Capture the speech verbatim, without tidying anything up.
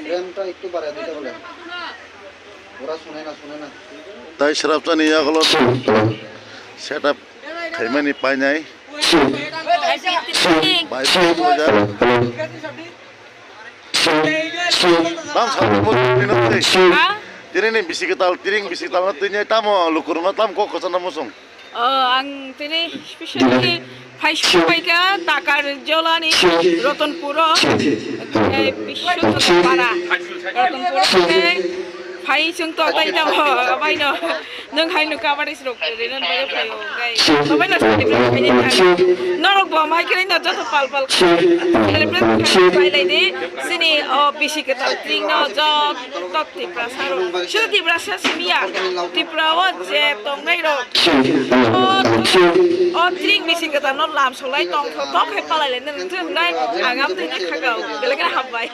Remta ektu barai dite bole. Ora sune na, sune na. Tai srapchani yagulo setup khaimani painai. Bai puja. Tam sabni mo tini no tei. Ha? Tini ni bisi kwtal, tiring bisi kwtal no tini tamo lukurma tam kok kochana musung. O, ang tini specially phai suk phaikha Takar Jolani Rotonpuro, eh, Biswanath Para, Rotonpuro, eh, phai sung to tai tamo, abai no, nung hai nukha bari srok, rina bai phai o, gai, abai no celebrate khai ni thang. Norok bo mai khe no joto pal pal celebrate khai lai di, sini o bisi kwtal tring no joto Tiprasa rok, sini Tiprasa simi ya, Tripura o je tongnai rok. O, o tring bisi kwtal no lam solai tong thok thok khe palai le nang thung nai, ang am twi kha kau, belai khe hambai.